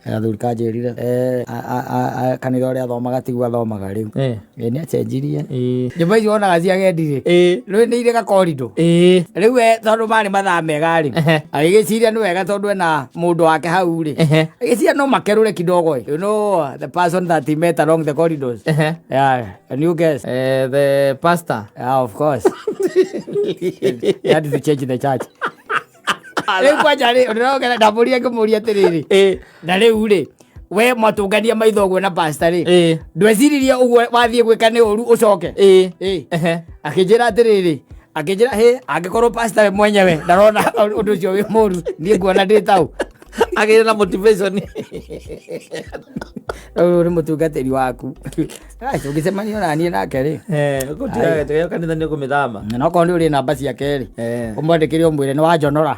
Gathuri kanjĩrire kanitha ũrĩa athomaga tiguo athomaga rĩu. Ĩ nĩ acenjirie. Nyũmba icio wonaga cia agendi rĩ, rĩu nĩ irĩ gakorindo. Rĩu we tondũ marĩ mathaa mega rĩ, agĩgĩciria nĩ wega tondũ ena mũndũ wake hau rĩ, agĩciria no makerũre kidogo ĩ. You know the person that he met along the corridors. Yeah, a new guest. The pastor. Yeah, of course. He had to change the church. Rĩu kwanja rĩ, ndĩrogera ndamũria ngĩmũria atĩrĩrĩ, na rĩu rĩ, we mwatũngania maitho ũguo na pastor rĩ, ndweciririe ũguo wathiĩ gwĩka nĩ ũru ũcoke? Akĩnjĩra atĩrĩrĩ, akĩnjĩra hĩ, angĩkorwo pastor we mwenyewe ndarona ũndũ ũcio wĩ mũru, niĩ nguona ndĩ tau. Agĩre na motivation. Ũyũ nĩ mũtungatĩri waku. Ai, tũngĩcemania ona niĩ nake rĩ. Gũtiga ĩyo kanitha nĩ ũkũmĩthama. Na okorwo nĩ ũrĩ namba ciake rĩ, ũmwandĩkĩre ũmwĩre nĩ wanjonora.